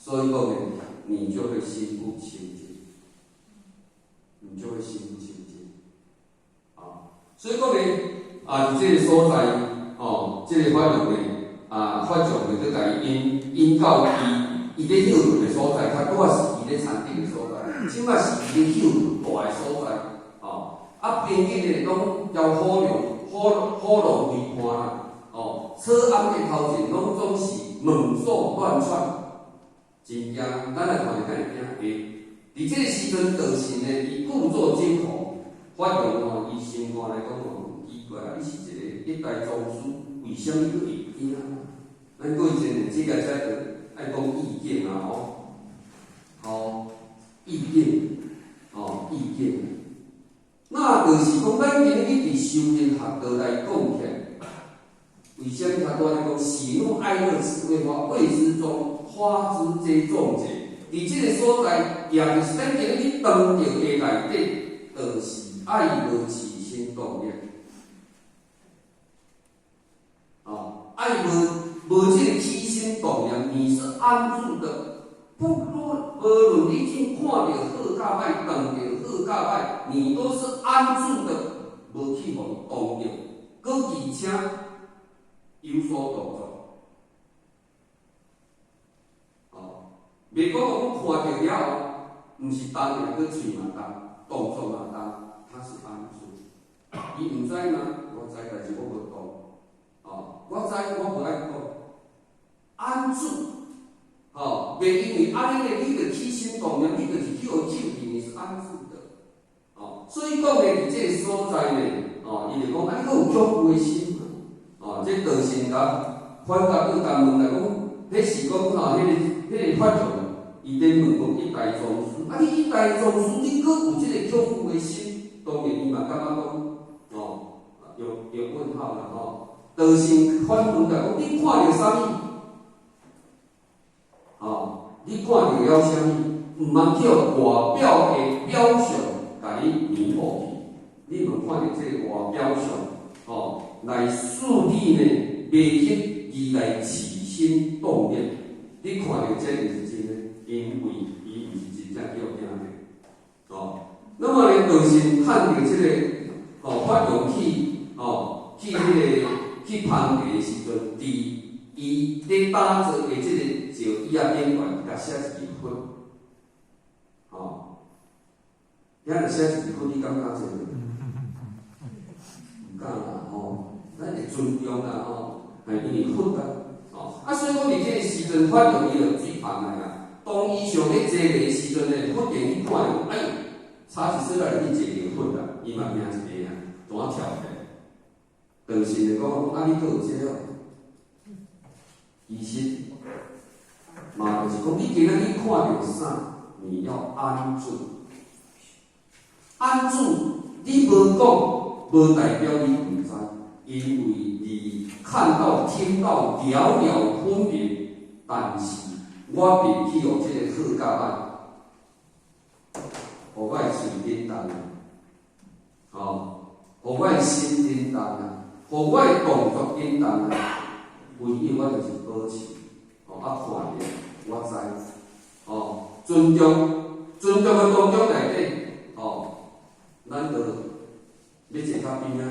所以講呢，你就會心不清淨，你就會心不清淨。啊，所以講呢，啊，佇這個所在，哦，這個法王呢，啊，法將呢，閣共伊引引到伊伊咧休睏的所在，較拄仔是伊咧禪定的所在，這擺是伊咧休睏大的所在，哦，啊，邊境呢，攏交火龍火火龍圍盤啦，哦，草庵的頭前攏總是猛獸亂竄，真驚，咱來看著敢會驚？會。佇這個時陣，道信呢，伊故作驚恐，法王吼，伊心肝來講吼，奇怪啊，你是一個一代宗師，為啥物閣會驚？咱過以前呢，這個才愛講意境啊，吼，吼，意境，吼，意境。那就是講，咱今日佇修行學道來講起來，為啥物較拄仔咧講喜怒哀樂痴未發，謂之中發之皆眾者？佇這個所在，也就是咱今日去當著的內底，就是愛無起心動念。哦，愛無無這個起心動念，你是安住的。不論無論你去看著好佮歹，當著好佮歹，你都是安住的，無去予伊動著，閣而且有所動作。哦，袂講講看著了後，毋是動爾，閣喙嘛動，動作嘛動，它是安住。伊毋知嗎？我知，但是我無動。哦，我知，我無愛講。安住。吼，袂因為按呢咧，你就起心動念，你就是去予勼去，你是安住的。哦，所以講咧，佇這個所在呢，哦，伊就講啊，你閣有恐懼的心嘛？哦，這道信共反甲閣共問來講，彼是講吼，彼個法王，伊咧問講一代宗師，啊，你一代宗師，你閣有這個恐懼的心，當然伊嘛感覺講，哦，有有問號啦吼。道信反問來講，你看著啥物？哦，你看著了啥物？毋通去予外表的表象共你迷惑去。你毋看著這個外表相，哦，來使你呢迷失而來起心動念。你看著這毋是真的，因為伊毋是真正去予驚著。哦，那麼呢，道信看著這個哦，法王去哦去彼個去攀爬的時陣，佇伊咧打坐的這個石椅仔頂懸，共寫一字佛，吼，遐著寫一字佛，你敢敢坐？毋敢啦，吼，咱會尊重啦，吼，係因為佛啊，吼，啊，所以講佇這個時陣，法王伊就水旁來啊。當伊想咧坐的時陣呢，忽然去看著，哎，差一絲仔就去坐著佛啦，伊嘛驚一下啊，怎跳起來？道信就講，啊，你閣有這個？其實嘛，就是講，你今仔日看著啥，你要安住，安住，你無講，無代表你毋知，因為你看到、聽到了了分明，但是我袂去予這個好佮歹，予我的喙振動，吼，予我的心振動啊，予我的動作振動啊。唯一我就是保持，吼啊看著，我知，吼尊重，尊重的當中內底，吼，咱就欲坐較邊仔，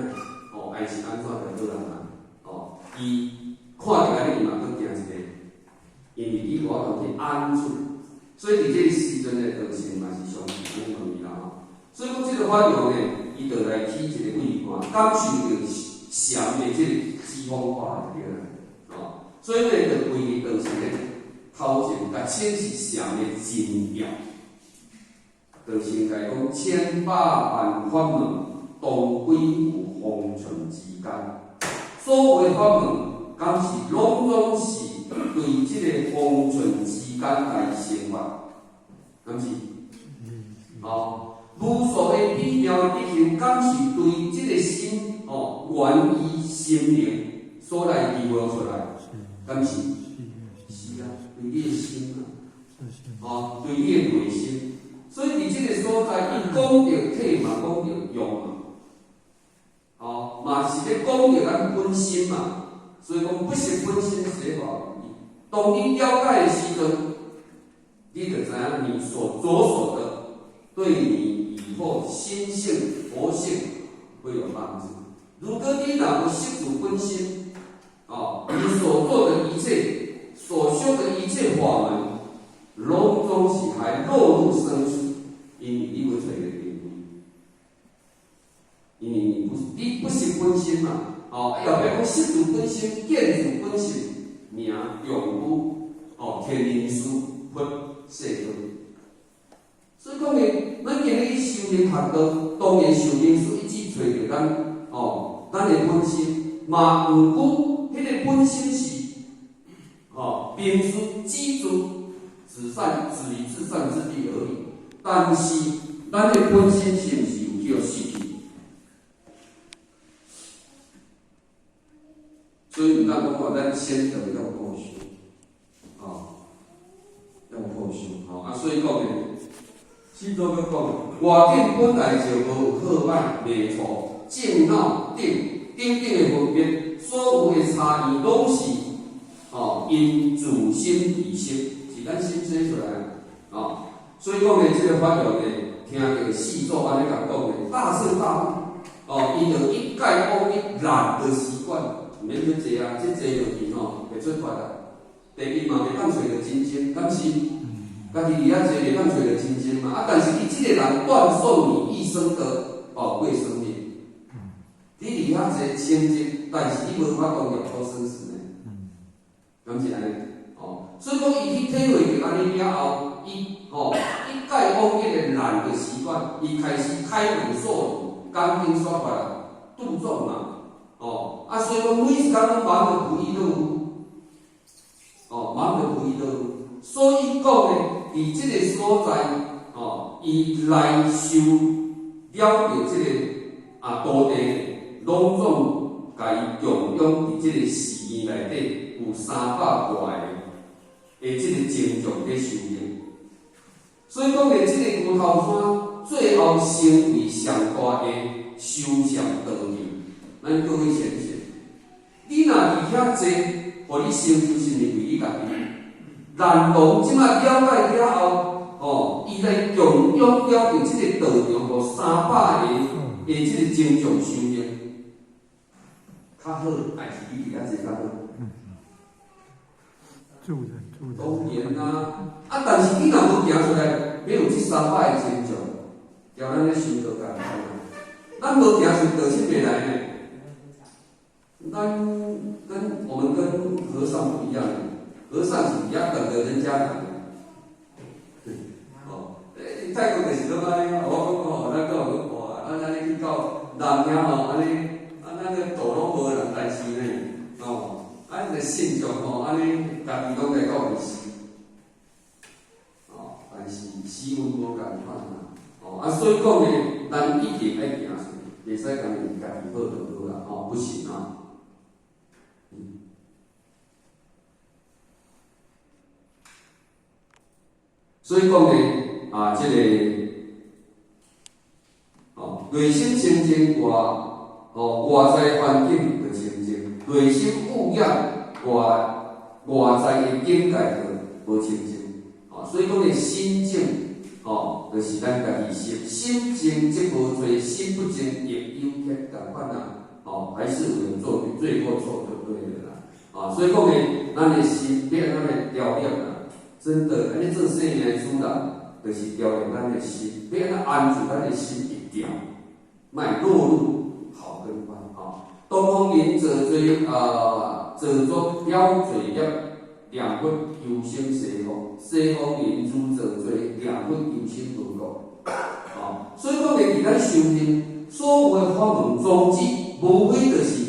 吼，愛是按怎就好啊，吼，伊看著按呢，伊嘛閣驚一下，因為伊無法度去安住，所以佇這個時陣呢，道信嘛是相信按呢問伊啦吼。所以講這個法王呢，伊就來起一個畏寒，感受著禪的這個之風化就對啦。所以呢，就規日道信咧頭前，共稱是禪的真要。道信共講千百萬法門，當歸有方寸之間。所有的法門，敢是攏總是對這個方寸之間來生發，敢是？哦，無數的美妙的德行，敢是對這個心哦，源於心靈所來提出來。敢是？是啊，對你的心啊，哦，對你的內心。所以佇這個所在，伊講著體嘛，講著用嘛，哦，嘛是咧講著咱本心嘛。所以講不識本心，說法無依。當你了解的時陣，你就知影你所着手的，對你以後心性佛性會有幫助。如果你若無識住本心，哦，你所做的一切，所修的一切法門，攏總是還落入生死，因為你無揣著根基，因為你不識本心嘛，哦，後壁講識住本心，見住本性，名用夫，哦，天人師佛世尊。所以講呢，咱今日去修行學道，當然修行師一直揣著咱，哦，咱的本心，嘛毋過，彼個本心是，哦，平時止住止善止於至善之地而已。但是，咱的本心是毋是有去予失去？所以毋通講話，咱先得要過修，哦，要過修，吼啊！所以講呢，始祖閣講，外境本來就無好歹、袂錯、正腦等等等的分別，所有的差異攏是哦，因自心而生，是咱心生出來的，哦。所以講呢，這個法王呢，聽著四祖按呢共講呢，大徹大悟，哦，伊就一改往日懶的習慣，毋免去坐啊，這坐落去吼，會出發啊。第二嘛，袂當揣著真經，敢是？家己佇遐坐袂當揣著真經嘛。啊，但是伊這個人斷送你一生的寶貴生命。你佇遐坐清淨，但是你無法度了脫生死呢？敢是按呢？哦，所以講伊去體會著按呢了後，伊吼一改往日的懶的習慣，伊開始開門授儒，講經說法啦，度眾嘛。哦，啊，所以講每一工攏忙得不亦樂乎。哦，忙得不亦樂乎。所以講呢，佇這個所在，哦，伊來修了著這個啊徒弟，攏總共伊供養佇這個寺院內底有300外個的這個僧眾佇修行。所以講呢，這個牛頭山最後成為上大的修禪道場。咱各位淺淺，你若佇遐坐，予你成就是毋是為你家己？難道這馬了解了後，哦，伊來供養了著這個道場，予300個的這個僧眾修行，較好，還是你佇遐坐較好？當然啦，啊，但是你若無行出來，欲有這300個僧眾，交咱咧修道共款啊。咱無行出道，出袂來呢。咱跟我們跟和尚不一樣，和尚是佇遐等著人家來。哦，欸，泰國就是攏按呢，我講吼，咱講哇，咱按呢去到南遐吼，按呢，啊，咱個道攏無人，但是呢，哦，啊，個信眾吼，按呢，家己攏來到位是，哦，但是時運無仝款啦，哦，啊，所以講呢，咱一定愛行出去，袂使干焦家己好就好啦，哦，不行啊。所以講呢，啊，這個，哦，內心清淨外，哦，外在環境就清淨；內心污染，外在的境界就無清淨。哦，所以講呢，心淨，哦，就是咱家己心，心淨則無罪，心不淨亦有缺，仝款啊。哦，還是有做罪過錯就對了啦。啊，所以講呢，咱的心欲按怎來調煉啊？真的，按呢做生命的主人，就是調煉咱的心，欲按怎安住咱的心一定，莫落入好跟壞啊。東方人造罪啊，造作了罪業，念佛求生西方；西方人如造罪，念佛求生佛國。啊，所以講呢，佇咱修行所有的法門宗旨，無非就是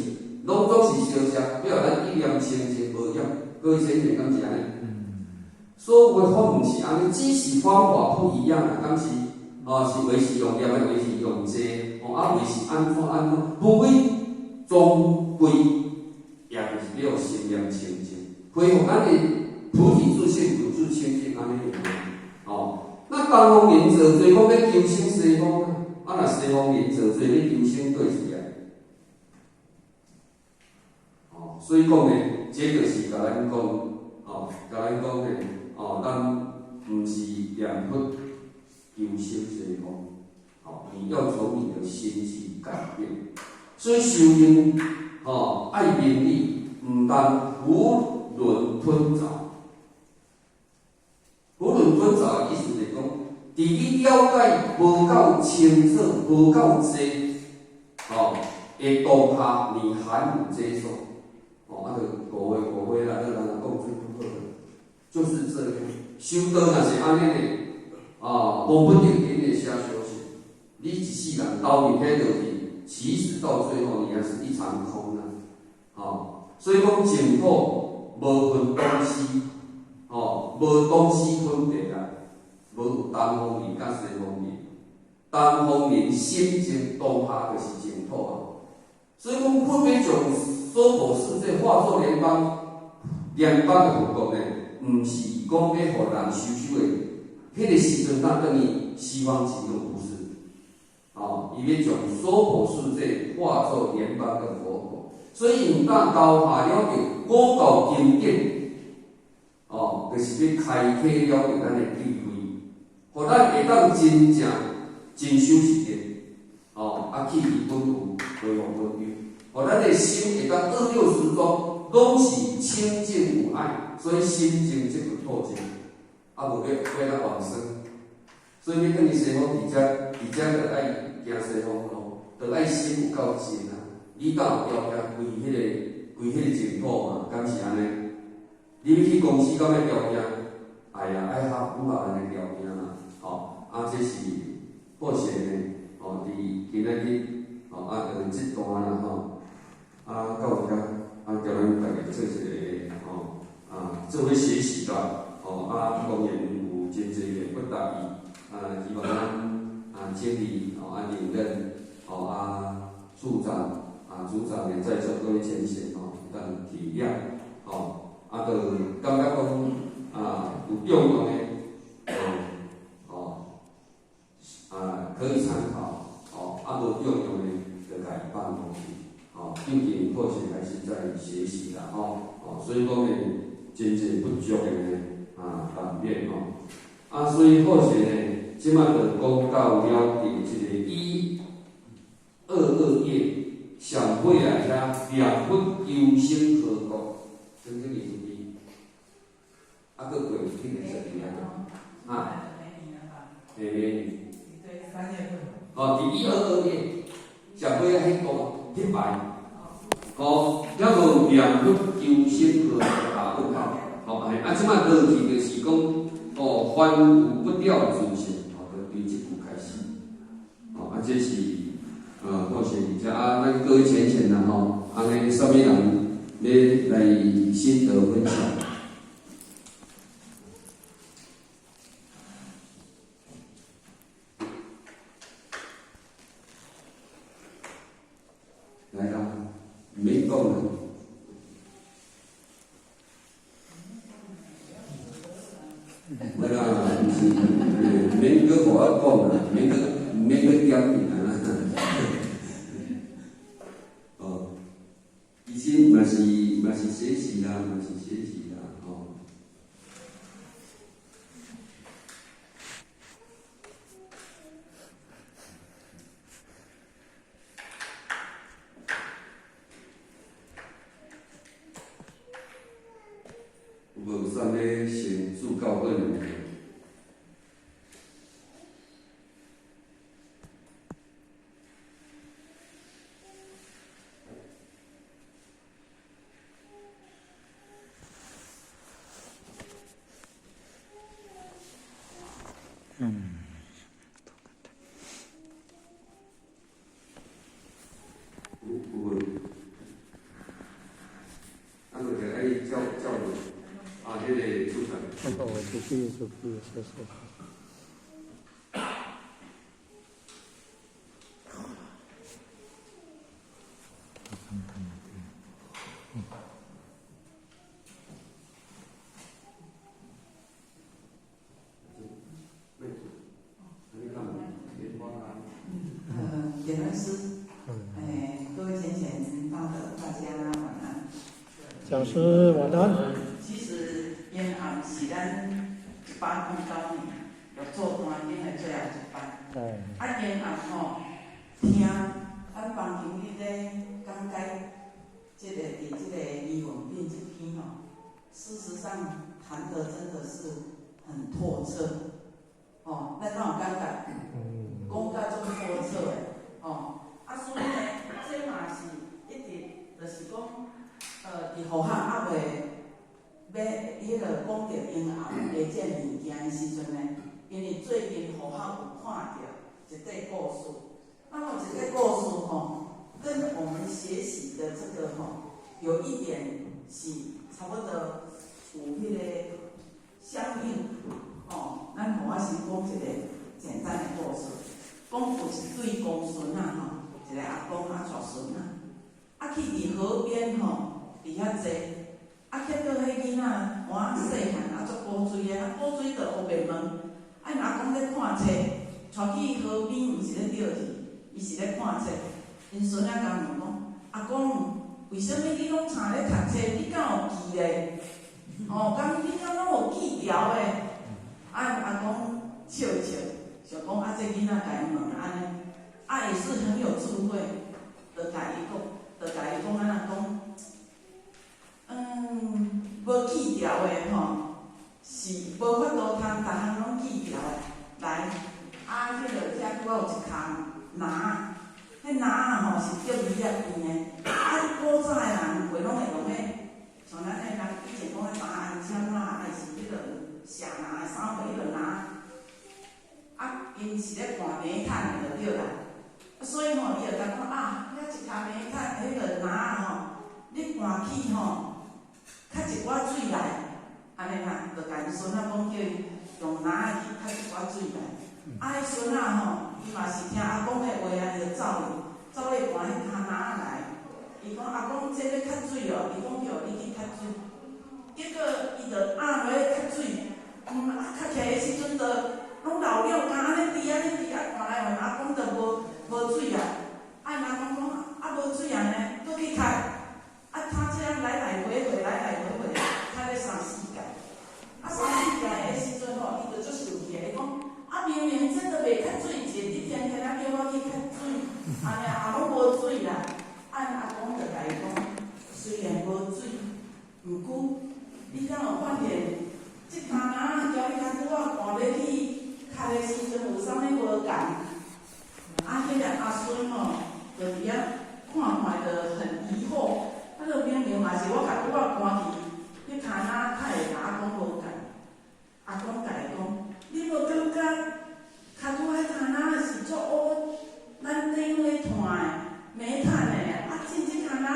攏總是相像，欲予咱一念清淨無染。各位先生敢是按呢？所有的法門是按呢，只是方法不一樣啊，敢是？哦，是話是用念的，話是用坐，哦，啊，話是按怎按怎，無非終歸也就是欲心念清淨，恢復咱的菩提自性、本自清淨按呢爾。哦，那東方人造罪，講欲求生西方啊，啊，若西方人造罪欲求生佗去啊？哦，所以講呢，這就是共咱講，哦，共咱講呢，哦，咱毋是念佛求生西方，吼，你要從你的心去改變。所以修行，吼，愛明理，毋通囫圇吞棗。囫圇吞棗的意思就是講，佇你了解無夠清楚、無夠濟，吼，的當下，你還不接受，哦，啊，就誤會誤會啦，你人講出不好，就是這樣。修道若是按呢呢，啊，無穩定點的寫小說，你一世人投入彼落去，其實到最後你還是一場空啊，吼，所以講淨土無分東西，吼，無東西分別啦，無有東方人佮西方人，東方人心淨當下就是淨土啊。所以講，佛欲將娑婆世界化作蓮邦，蓮邦的佛國呢，毋是講欲予人修修的，彼個時陣當轉去西方極樂不是，哦，伊欲將娑婆世界化作蓮邦的佛國，所以毋但教下了著五道經典，哦，就是欲開啟了著咱的智慧，予咱會當真正真修實的，哦，啊，去彼本有，恢復本有，予咱的心會當二六時中攏是清淨無礙，所以心淨即佛土淨，啊，無欲欲來往生，所以欲轉去西方，佇遮就愛行西方路，就愛心有夠淨啊！你敢有條件歸彼個淨土嘛？敢是按呢？你欲去公司敢欲條件？哎呀，愛較符合咱的條件啦，吼！啊，這是好勢呢，吼！佇今仔日，吼啊，就這段啦，吼，啊，到遮，啊，叫咱逐家做一個，吼，啊，做伙學習啦，吼，啊，當然有真濟個不達意，啊，希望咱啊經理，吼啊領任，吼啊處長，啊組長也在座各位前賢，吼，會當體諒，吼，啊，就感覺講啊有重要的，哦，啊可以參考，哦，啊無重要的就共伊放過去，哦，畢竟或許還是在學習啦，吼，哦，所以講呢，真濟不足的呢，啊難免吼，啊，所以好勢呢，這擺就講到了佇這個122頁上尾啊遐念佛求生何國，真正意思。啊，閣過去個12啊，啊，下面。哦，佇122頁，上尾啊彼段彼排，哦，猶無念佛求生何國打問號，吼，啊，這擺落去就是講，哦，凡有不了自性，哦，就對這句開始，哦，啊，這是，好勢佇遮啊，咱各位淺顯啦，吼，按呢，啥物人欲來心得分享？來啦，毋免講啦。來啦，毋是，毋免閣予我講啦，毋免閣點名啊。哦，其實嘛是學習啦，嘛是學習啦，吼。有無啥物先祝教本的？嗯。有無？啊，就愛照照啊，彼個主持。哦，我繼續做，繼續謝謝。簡恩師，哎，各位淺顯大德，大家晚安。講師晚安。其實延安是咱一809年六祖壇經的最後一擺。啊，然後吼，聽咱方經理咧講解，這個佇這個疑雲品這篇吼，事實上談得真的是很透徹，吼，咱敢有感覺？講甲足透徹的，吼，啊，所以呢，這嘛是一直就是講，佇佛學猶未欲彼個講著嬰暗的這物件的時陣呢，因為最近佛學有看著一塊故事，那麼這個故事吼，跟我們學習的這個吼，有一點是差不多有彼個相應，吼，咱予我先講一個簡單的故事，講有一對公孫仔吼，一個阿公啊帶孫仔，啊去佇河邊吼，佇遐坐，啊結果彼囡仔換細漢啊足古錐的，啊古錐就烏白問，啊𪜶阿公咧看冊，帶去河邊毋是咧釣魚，伊是咧看冊。𪜶孫仔共問講：阿公，為啥物你攏徛咧讀冊？你敢有記咧？哦，敢你敢攏有記牢的？啊，阿公笑笑，想講啊，這囡仔共伊問按呢，啊也是很有智慧，就共伊講，就共伊講按怎講？無記牢的吼，是無法度通逐項攏記牢的。來，啊，彼個遮拄仔有一囥籃，彼籃仔吼是竹篾仔編的。啊，古早的人袂攏會用彼，像咱的人以前講的三安簽啦，還是彼個寫籃的啥貨彼個籃。啊，𪜶是咧搬煤炭的就對啦。啊，所以吼，伊就共講啊，遐一囥煤炭，彼個籃吼，你搬去吼，較一寡水來，按呢啦，就共𪜶孫仔講叫伊用籃仔去較一寡水來。啊，彼孫仔吼，伊嘛是聽阿公的話啊，伊就走去，走去搬彼囥籃仔來。伊講阿公，這欲較水哦，伊講叫你去較水。結果伊就壓落去較水，啊，較起來的時陣就攏流了，敢按呢滴按呢滴，啊，看來阮阿公就無水啊。啊，𪜶阿公講啊，無水啊呢，閣去較。啊，他這樣來來回回，來來回回，較了三四擺。啊，三四擺的時陣吼，伊就足生氣的，伊講啊，明明這都袂較水，一你天天啊叫我去較水，按呢也攏無水啦。啊，阿公就共伊講，雖然無水，毋過你敢有發現，這囥籃仔交你較拄仔搬欲去較的時陣有啥物無仝？啊，彼個阿孫吼，就佇遐看看就很疑惑。啊，就明明嘛是我較拄仔搬去，彼囥籃較會共阿公無仝。阿公共伊講，你無感覺較拄仔彼囥籃是足烏，咱頂咧炭的煤炭的，啊，進這囥籃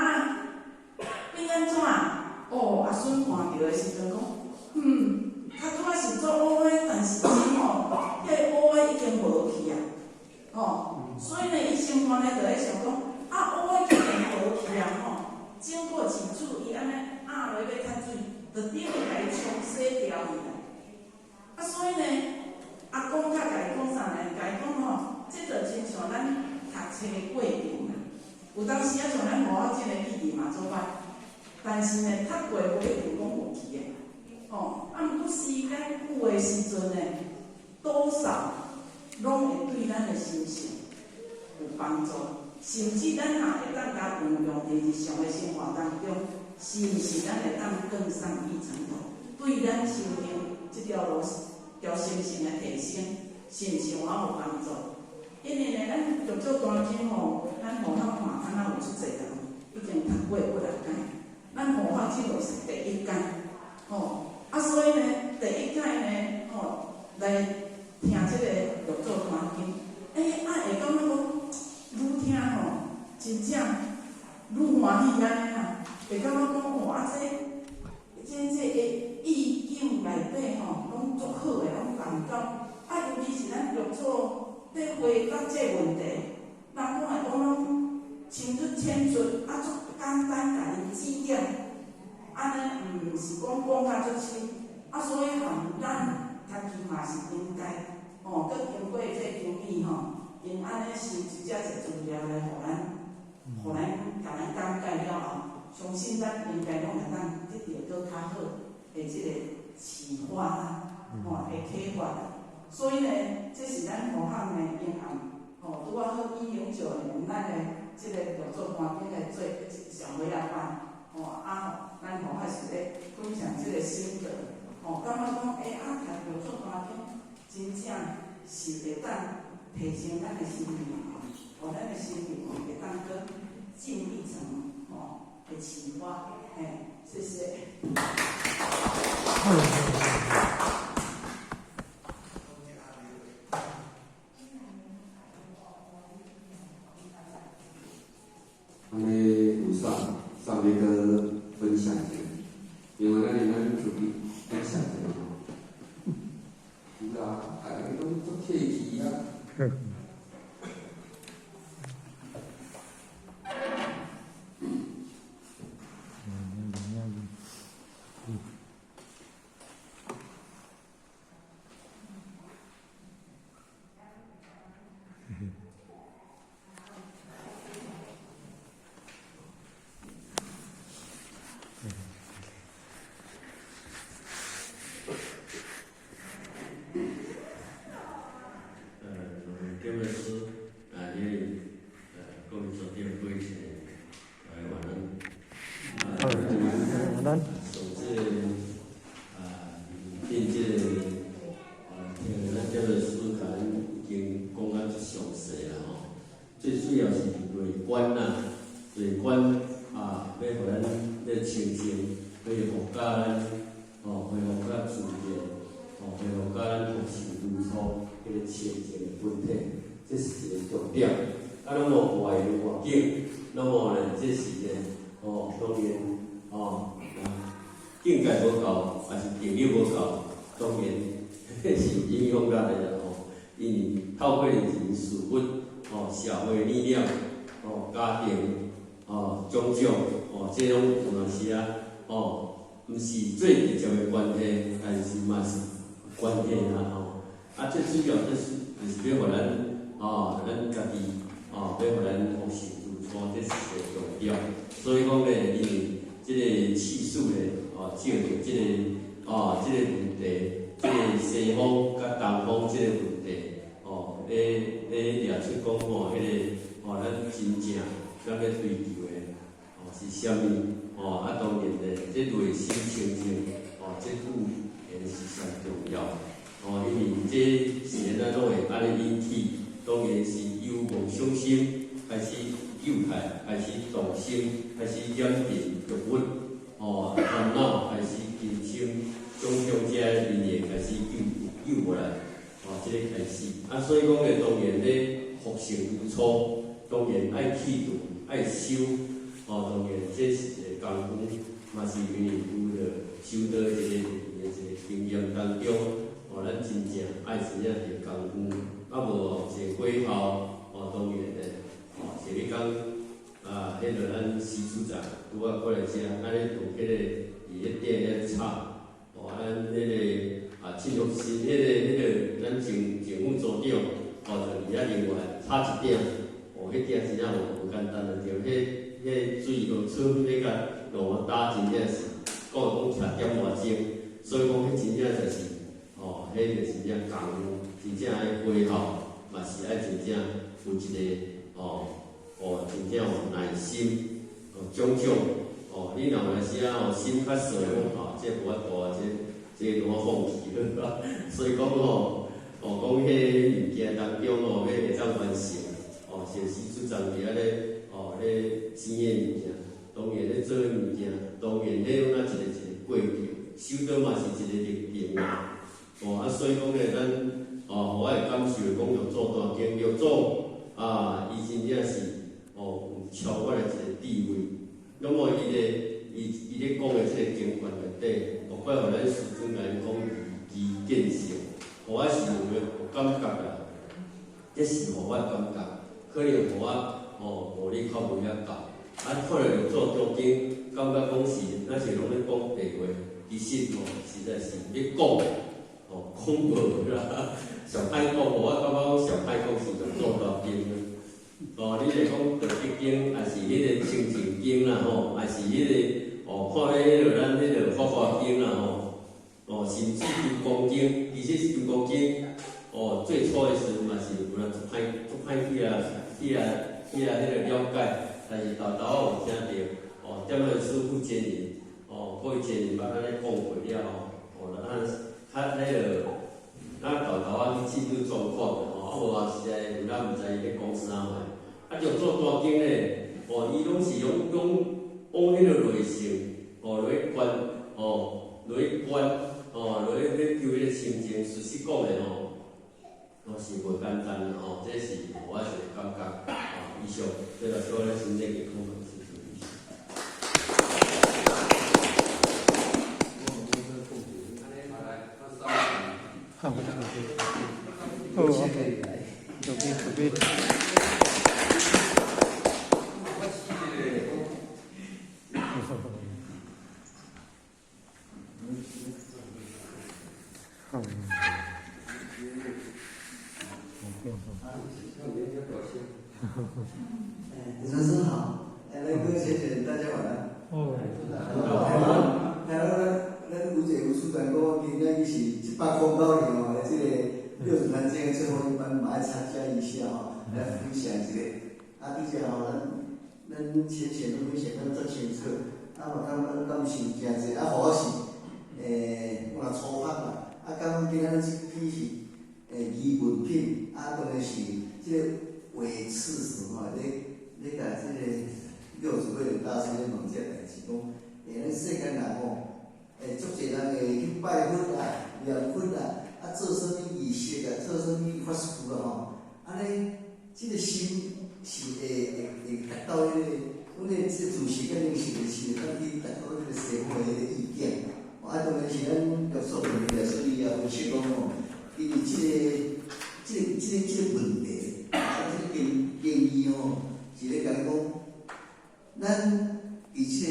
變按怎？哦，阿孫看著的時陣講，較拄仔是足烏的，但是這吼，彼個烏的已經無去啊，吼，所以呢，伊心肝內就咧想講，啊，烏的已經無去啊，吼，經過幾次，伊按呢壓落欲較水，就等於共伊沖洗掉去啦。啊，所以呢，阿公較共伊講啥呢？共伊講吼，這就親像咱讀冊的過程啦。有當時啊，像咱無法這個記憶嘛做歹，但是呢，讀過無一定講有記的，吼。啊，毋過時間久的時陣呢，多少攏會對咱的心性有幫助，甚至咱若會當共運用佇日常的生活當中，是毋是咱會當更上一層樓？對咱修行這條路、條心性的提升，是毋是有有幫助？因為呢，咱六祖壇經吼，咱佛學看，敢若有足濟人已經讀過幾若擺，咱佛學這就是第一擺，吼啊，所以呢，第一擺呢，吼來聽這個六祖壇經，欸，啊會感覺講愈聽吼，真正愈歡喜按呢啦，會感覺講哦，啊這個意境內底吼，攏足好的，攏共到，啊，尤其是咱六祖咧回答這個問題，人講會講攏深入淺出，啊，足簡單共𪜶指點，按呢毋是講講甲足深，啊，所以含咱家己嘛是應該，吼，閣經過這個經理吼，𪜶按呢收集遮濟資料來予咱，予咱共咱講解了後，相信咱應該攏會當得著閣較好的這個啟發啦，吼，會啟發啦。所以呢，這是咱護罕的經驗，吼，拄仔好109年，咱的這个六祖壇經來做小回來班，吼，啊，咱護罕是咧分享這个心得，吼，感覺講，欸，啊，讀六祖壇經真正是會當提升咱的心靈，予咱的心靈會當閣進一層，吼的啟發，嘿，謝謝。按呢有啥啥欲閣分享者？另外，咱出去分享者吼。有啦，大家攏足客氣啊。這位師啊，因為各位組長各位大家晚安。晚安。上這個啊，變這個啊，聽咱這位師共咱已經講啊足詳細啦吼。最主要是內觀啦，內觀啊，欲予咱咧清淨，恢復甲咱吼，恢復甲自然，吼，恢復甲咱佛性如初，彼個清淨的本體，這是一個重點。啊，攏無外的環境，攏無咧，這是咧，吼，當然，吼，境界無夠，抑是定力無夠，當然，彼是有影響力的啦吼。因為透過人事物，吼，社會理念，吼，家庭，吼，種種，吼，這攏有當時啊，吼，毋是最直接的關係，但是嘛是關係啦吼。啊，最主要就是欲予咱，吼，咱家己，吼，欲予咱佛性如初，這是一個重點。所以講咧，因為這個氣勢咧，吼，照著這個，吼，這個問題，這個西方佮東方這個問題，吼，咧掠出講吼，彼個，吼，咱真正咱欲追求的，吼，是啥物？吼，啊，當然咧，這內心清淨，吼，這句言是上重要。吼，因為這是按怎攏會按呢引起，當然是由妄想心開始誘害，開始動心，開始染著欲物，吼，煩惱開始根生，種種這因緣開始誘過來，吼，這個開始。啊，所以講咧，當然咧，佛性如初，當然愛去除，愛修，吼，當然這是一個功夫，嘛是因為有著修道一個一個經驗當中。吼，咱真正愛真正下功夫，啊無吼一個過後，吼當然咧，吼一日工啊，彼個咱師主長拄仔過來遮，啊咧用彼個佇咧鼎遐炒，吼啊咱彼個啊慶福寺彼個咱政府組長，吼就佇遐另外炒一鼎，哦，彼鼎真正無簡單的，著彼水和醋彼個落打真正是講講七點外鐘，所以講彼真正就是。吼，彼個真正功夫，真正愛火候，嘛是愛真正有一個吼，哦，真正有耐心，哦，種種，哦，你若有當時啊，吼，心較細，講吼，這無法度啊，這攏我放棄了，所以講吼，哦，講彼個物件當中吼，欲會當完成，哦，像師主長佇遐咧，哦，咧煎的物件，當然咧做的物件，當然彼攏啊一個一個過程，修道嘛是一個歷程啊。哦，啊，所以講咧，咱哦，我會感受講六祖壇經，六祖啊，伊真正是哦有超越的一個智慧。那麼伊咧，伊咧講的這個經文內底，無怪予咱師尊共咱講疑見性，予我是有有感覺啦。這是予我感覺，可能予我哦悟力較無遐夠。啊，看了六祖壇經，感覺講是，咱是攏咧講白話，其實吼實在是咧講。哦，講無啦，上歹講，我感覺講上歹講是六祖壇經。哦，你若講道德經，抑是彼個清淨經啦吼，抑是彼個哦，看彼個咱彼個法華經啦吼。哦，甚至金剛經，其實金剛經，哦，最初的時陣嘛是有人足歹足歹去啊彼個了解，但是沓沓有聽著，哦，踮咱師父前人，哦，各位前人捌按呢講過了後，哦，咱較彼個，咱沓沓仔去進入狀況，哦，啊無啊實在有咱毋知伊咧講啥物。啊，六祖壇經咧，哦，伊攏是攏攏往彼個內性，哦，落去觀，哦，落去觀，哦，落去欲求彼個清淨，事實講的吼，攏是無簡單啦吼，這是予我一個感覺，哦，以上，這就是我咧心內嘅看法，謝謝。好，好，準備準備。好。主持人好，哎，各位學姐，大家晚安。哦。台灣咱吳姐吳處長講，今仔日是109年吼，這個六祖壇經最後一班嘛愛參加一下吼，來分享一下。啊，而且吼，咱淺顯都分享得足清楚，啊嘛感覺感受誠濟，啊，予我是，我若粗學啦，啊，感覺今仔日這批是疑問品，啊，當然是這個偽事實吼，咧共這個六祖慧能大師咧問這個代誌，講，咱世間人吼，足濟人會去拜佛啊、念佛啊，啊做啥物儀式啊，做啥物法事啊吼，按呢，這個心是會達到彼個，阮的這個知識佮靈性是會當去達到彼個西方的彼個意境。啊，當然是咱六祖慧能大師伊也分析講吼，因為這個問題，啊，這個建議吼，是咧共咱講，咱佇這個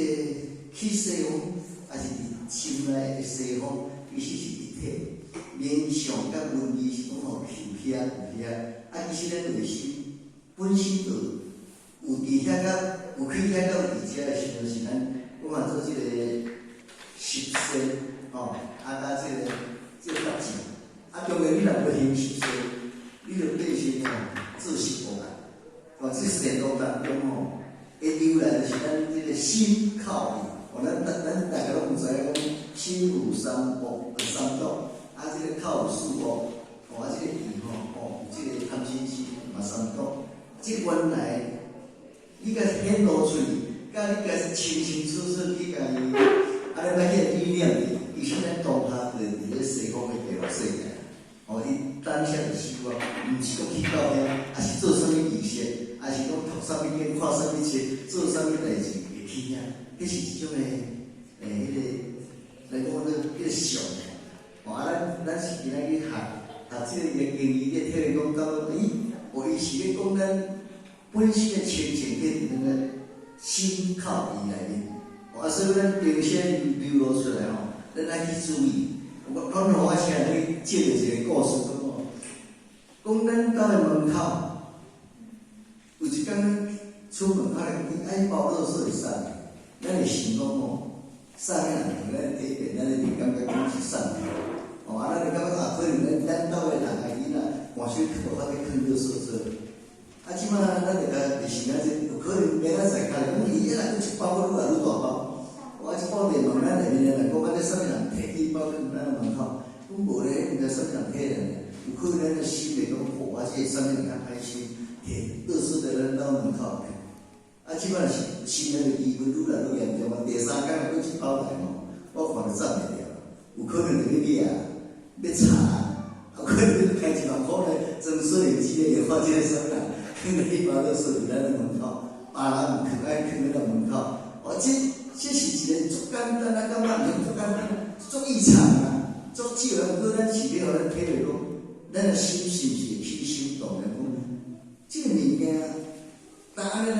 去西方，抑是佇心內的西方，其實是一體。面相佮文字是講吼，有遐有遐，啊，其實咱內心本身就有佇遐佮有去遐佮有佇遮的時陣，是咱講啊做這個習性吼，啊，佮這個發展，啊，當然你若無行習性，你就變成吼做習惡啊。哦，這善惡當中吼，會由來就是咱這個心口意。哦，咱大家攏毋知影講心有三惡，三毒，啊，這個口有四惡，哦，啊，這個意吼，哦，有這個貪嗔癡嘛三毒。這原來你共顯露出去，佮你共清清楚楚去共伊，按呢來去理念的，其實咱當下就佇咧西方的極樂世界。哦，伊當下就死亡，毋是講去到遐，抑是做啥物儀式，抑是講讀啥物經、看啥物冊、做啥物代誌會去遐，彼是一種的，彼個來講咧，彼個相。哦，啊，咱是今仔去學學這個伊的經義，咧體會講感覺，咦，哦，伊是咧講咱本身的清淨佇咱個心口意內面。哦，啊，所以咱定先流露出來吼，咱愛去注意。我講予我請去借著一個故事講吼，講咱兜的門口有一工咱出門口咧，講愛包垃圾會送，咱會想講吼，送的人咱第一遍咱一定感覺講是送的，哦，啊，咱就感覺啊，可能咱兜的人的囡仔換手去無法去囥垃圾車。啊，這擺咱就共會想啊，這有可能明仔載較咧，講伊若閣一包閣愈來愈大包。我這包電問咱內面的人講，啊，這啥物人提去包囥咱門口？講無咧，毋知啥物人提來，有可能咱的心會講，哦，啊，這啥物人較歹心，提垃圾佇咱兜門口。啊，這擺是心內的疑問愈來愈嚴重啊！第三工閣一包來吼，我看就攢袂牢，有可能就欲掠，欲查，啊，可能欲開1萬箍來裝攝影機咧，看這個啥物人囥佇彼包垃圾佇咱的門口，別人毋囥愛囥佇咱門口，哦，這是一個足簡單，咱感覺毋是足簡單，足異常啊，足少。毋過咱是欲予咱體會講，咱的心是毋是會起心動念講，這個物件，當按呢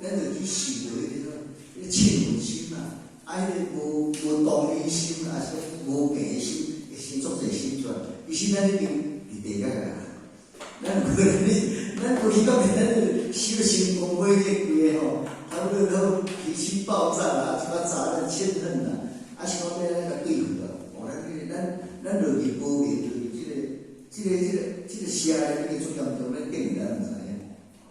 咱就去受著彼個彼個嗔恨心啊，啊，彼個無同理心啊，是講無平心，會生足濟心出來。其實咱已經佇地獄啊，咱無咱無去到咱就修成功過這規个吼。差不多都脾氣暴躁啊，一寡雜念嗔恨啊，啊是講欲按怎共對付啊？哦，咱咱落去無明，落去這個社咧已經足嚴重，咱竟然咱毋知影。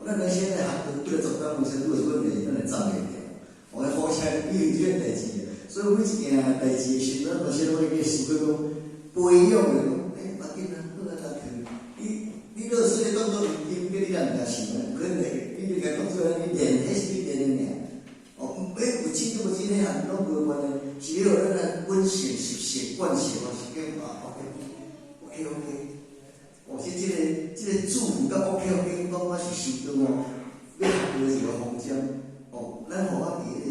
咱來先來學道，幾個十工有時拄着問題，咱會站袂牢。我火車因為這個代誌，所以每一件代誌的時陣，咱嘛先攏會去思考講，培養的講，欸，無要緊啊，好啊，來去。你老師咧當作認真，叫你人家想啊，可能你就共當做你練，彼是你練的爾。哦，欸，有錢與無錢，彼項攏無關係，是予咱來本性習習慣性哦，是叫啊，OK，OK，OK。哦，這個祝福佮 OK OK，講我是受到哦，欲學的一個方針。哦，咱予我佇彼個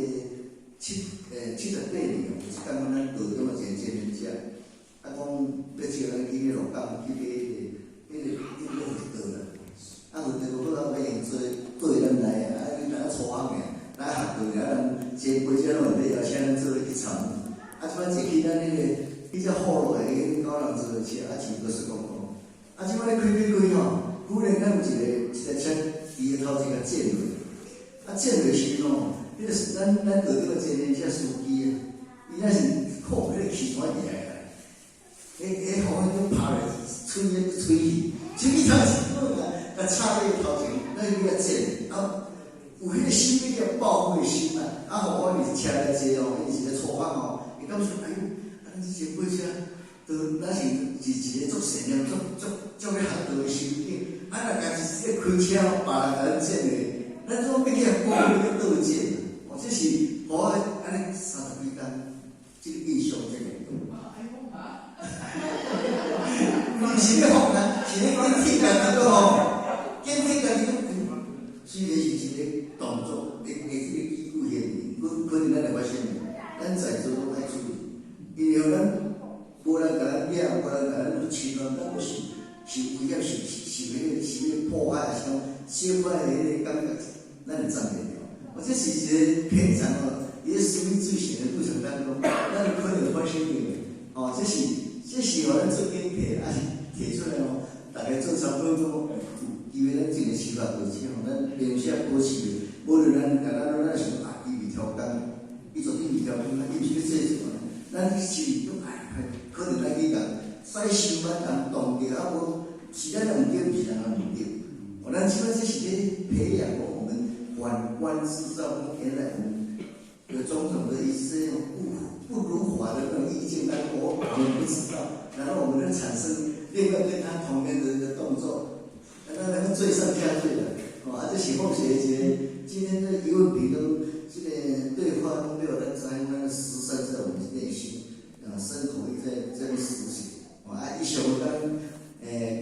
78年哦，有一工咱道中的一個見面者，啊講欲招咱去鹿港去買彼個佛道啦，啊佛道好啊，欲用做對咱來啊，啊你若初學爾，來學道爾，人前輩者攏會買，請咱做伙去參與。啊，這擺坐去咱彼個彼只好落的彼個九人座的車，啊是高速公路。啊，這擺咧開開開吼，忽然間有一個車伊的頭前共震落，啊震落時陣吼，彼個是咱道中的前面車司機啊，伊若是靠彼個氣喘起來啊，彼予彼種拍落喙咧喙去，喙頭前好啊，共插咧頭前，咱去共震，啊有彼個心彼個報復的心啊，啊，予我佇車內坐吼，伊是咧初學吼，伊感覺哎喲，啊咱這前輩車，都咱是是一個足善良、足足足欲學道的心境，啊，若家己這個開車吼，別人共咱震的，咱總欲去共講欲去倒震，哦，這是予我按呢三十幾冬，這個印象這個。毋是咧放啊，是咧警惕家己吼，警惕家己。雖然是一個動作，會這個機構現面，可能咱會發生，咱在座攏愛注意，因為咱無人共咱掠，無人共咱去侵犯，咱閣是受威脅、受彼個迫害，還是講小可的彼個感覺，咱會站袂牢。哦，這是一個平常哦，伊咧思維進行的過程當中，咱有可能發生的。哦，這是予咱做警惕，抑是提出來哦，大家做參考講，有機會咱這個司法過程吼，咱平時保持，無論咱共咱咱想啊，伊袂超工，伊絕對袂超工，伊毋是欲做什麼，咱是講哎，可能咱去共使想法共動著，啊無是咱毋對，毋是人仔毋對。哦，咱這擺這是咧培養我們反觀自照，原來我們有種種的一些不如法的那種意見，但是我們不知道，然後我們就產生另外跟他同樣的一個動作，那個罪上加罪了。哦，啊，這是奉學一個今天這疑問筆跟這個對話都沒有咱知影，咱實際在我們內心啊，身口意在實行。哦，啊，以上咱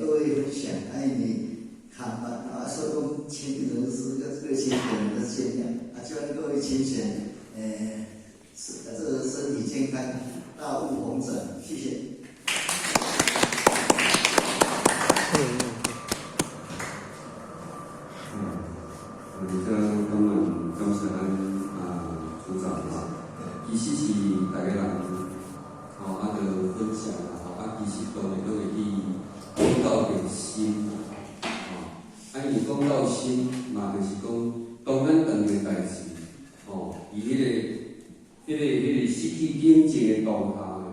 各位分享，啊，因為看法啊，所以講請人士跟這個親朋的見諒，啊，希望各位親戚是這個身體健康，大物鴻展，謝謝。我哋這當然感謝咱啊處長哈，其實是逐个人吼啊，就分享啦吼，啊，其實當然攏會去講到著心啦，吼，啊，因為講到心嘛，就是講當咱當個代誌，吼，伊彼個失去冷靜的當下呢，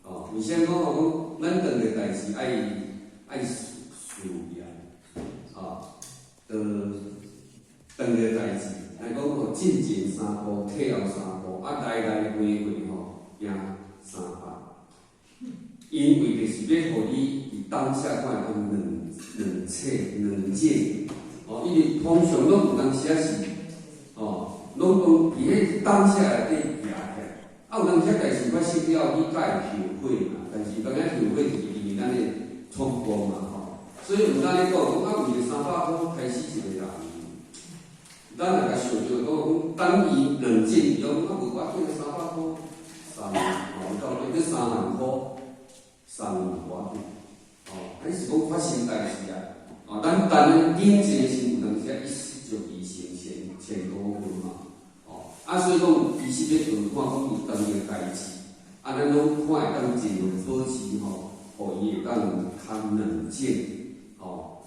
吼，為啥講吼講咱當個代誌愛思念，吼，就當個代誌，來講吼，進前三步，退後三步，啊，來來回回吼，行300。因為就是欲予你佇當下看會當冷冷靜冷靜，哦，因為通常攏有當時仔是，哦，攏講佇彼當下內底行起來，啊，有當時代誌發生了，你才會後悔嘛。但是當下後悔就是因為咱的錯誤嘛，吼。所以有當咧講，講啊，為著300箍刣死一個人。咱若共想著講，講等伊冷靜，伊講啊無要緊，300箍送吼，到底閣3萬箍送伊無要緊，吼，還是講發生代誌啊？哦，咱等冷靜的時，有當時一失足而成千古恨嘛，吼，啊，所以講其實欲學看講有當個代誌，啊，咱攏看會當盡量保持吼，予伊會當較冷靜，吼，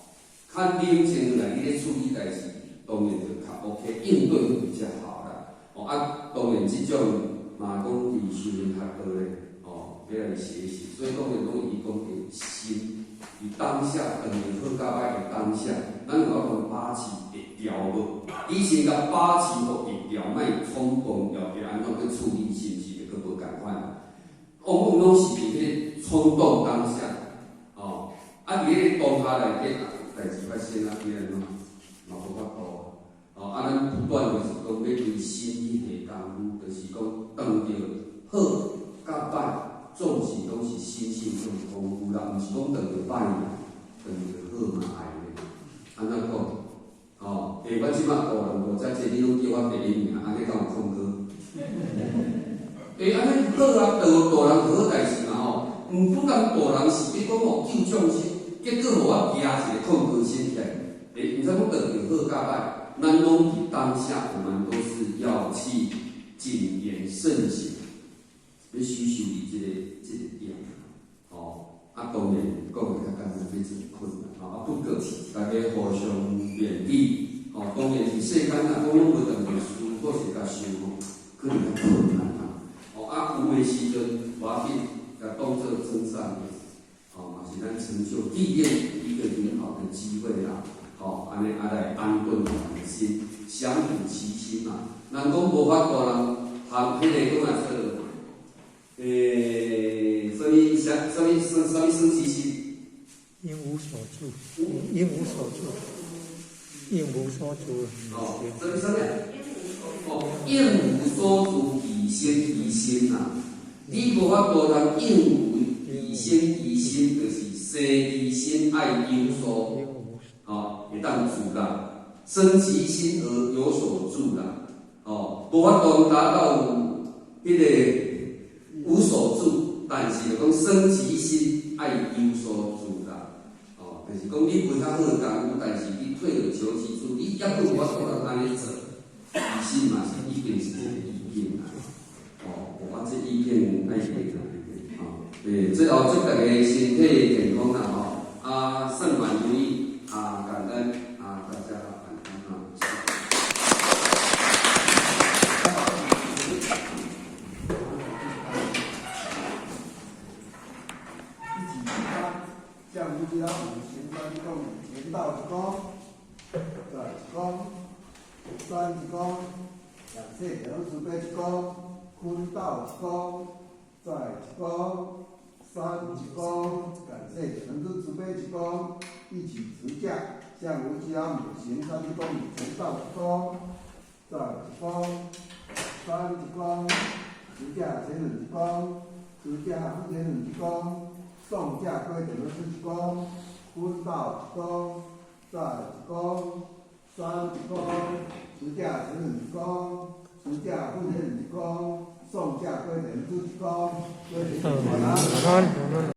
較冷靜落來，你咧處理代誌，當然就較 OK，應對會比較好啦。哦啊，當然這種嘛講佇修煉學道咧，哦，欲來學習，所以講的攏伊講的心，佇當下，當日好佮歹的當下，咱有法度把持會牢無？以前共把持予會牢，莫衝動，後壁按怎去處理，是毋是會閣無仝款？往往攏是佇彼个衝動當下，哦，啊，佇彼个當下內底，代誌發生啊，變按怎？嘛無法度，哦，啊，咱不斷就是講欲對心去下工夫，就是講當著好佮歹，總是攏是心性中功夫啦，毋是講當著歹，當著好嘛愛咧。按怎講？哦，欸，我這擺大人無遮濟，你攏叫我第一名，按呢敢有控過？欸，按呢好啊，當大人好代誌嘛吼，毋不管大人是欲講吼救眾生，結果予我舉一个控過心起來，欸，毋知講當著好佮歹，咱攏佇當下，我們都是要去謹言慎行，欲修修佇這個點，吼，啊，當然講的較簡單，欲真困難，吼，啊，不過大家互相勉勵，吼，當然是世間啊，講攏無當著事，或是共想吼，可能較困難啦，吼，啊，有的時陣無要緊，共當做增上緣，吼，嘛是咱成就歷練一個很好的機會啦，吼，按呢啊來安頓我們的心，降伏其心嘛。人講無法度人，含彼个講啊做，欸，啥物啥啥物啥啥物生其心？應無所住，應無所住，應無所住。哦，啥物啥物？哦，應無所住，而生其心啊！你無法度通應無而生其心，就是生其心愛有所，哦，會當住啦，生其心而有所住啦，哦，無法度達到彼个無所住，但是就講生其心愛有所住啦，哦，就是講你無遐好功夫，但是你退而求其次，你猶閣有法度通按呢做，其實嘛是已經是這个意境啦，哦，我這意境愛變啦，哦，欸，最後祝大家身體健康啦，吼，啊，勝滿如意，啊，感恩，啊，大家晚安啊。一起出發，向無極老母行三鞠躬，前道一躬，再一躬，三一躬，感謝蓮慈悲一躬，坤道一躬，再一躬，三一躬，感謝蓮慈悲一躬，一起持架，向無極老母行三鞠躬，前道一躬，再一躬，三一躬，持架前輪一躬，持架副前輪一躬，送駕歸點輪一躬，坤道一躬，再一躬，三一躬，持架前輪一躬，持架副前輪一躬，送駕歸點輪一躬，歸點。晚安。晚安。